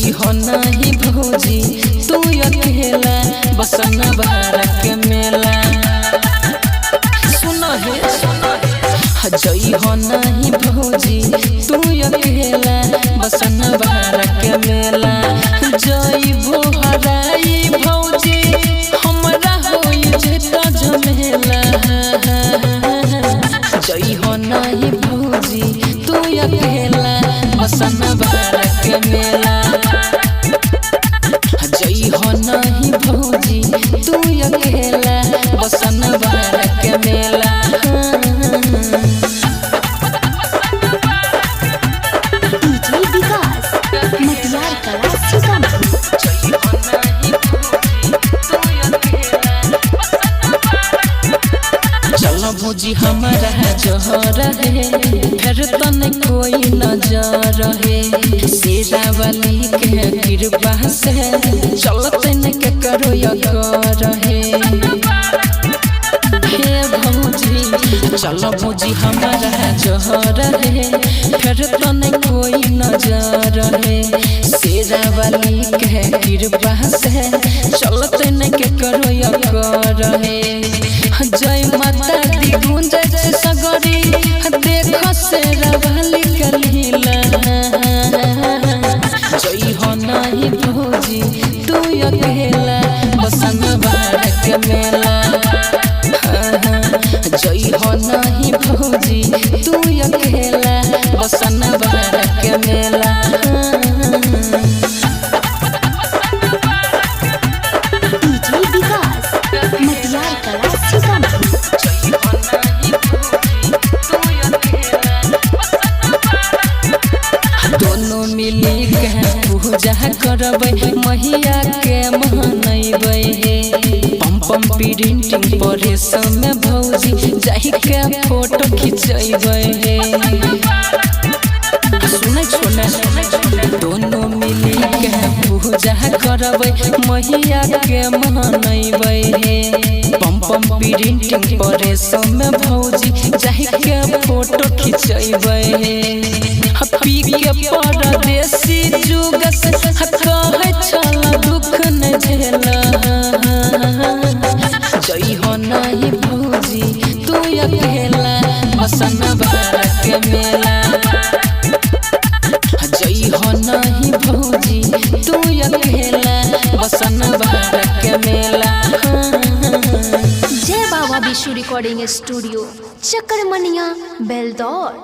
जई हो नहीं भौजी तू अकेला बसन बारा के मेला। सुन हे जई हो नहीं भौजी तू अकेला बसन बारा के मेला। जई भो हराई भौजी हमरा होई जेता झमेला। जई हो नहीं भौजी तू अकेला बसन बारा के मेला। जई हो नहीं भौजी तू अकेला बसन बारा के मेला। डीजे विकास मटियार कला सीतामढ़ी। चल भौजी हमारा जहर है फिर तन कोई नजर है। शेरा वाली के कृपा से चलते न के करो या कर है। हे भौजी चल भौजी हमारा जहर है फिर तन कोई नजर है। शेरा वाली के कृपा से चलते न के करो या कर है। जय माता दी गुंजय सगरी देख शेरा वाली के लीला। जय हो नहीं भौजी तू अकेला बसन बारा के मेला। जय हो नहीं भौजी तू अकेला बसन बारा के मेला। डीजे विकास मटियार कला सीतामढ़ी। दोनों मिली के पूजा करबै मैया के मनैबै हे। पम पम प्रिंटिंग परे समय भौजी जाहि के फोटो खिंचैबै हे। सुनै छो ने दोनों मिली के पूजा करबै मैया के मनैबै हे। पम पम प्रिंटिंग परे समय भौजी जाहि के फोटो खिंचैबै हे। पी के परदेसी जुग से कहै छल दुख न झेला। जई हो नहीं भौजी तू अकेला बसन बारा के मेला। जई हो नहीं भौजी तू अकेला बसन बारा के मेला। जय बाबा विशु रिकॉर्डिंग स्टूडियो चकरमनिया बेलदौर।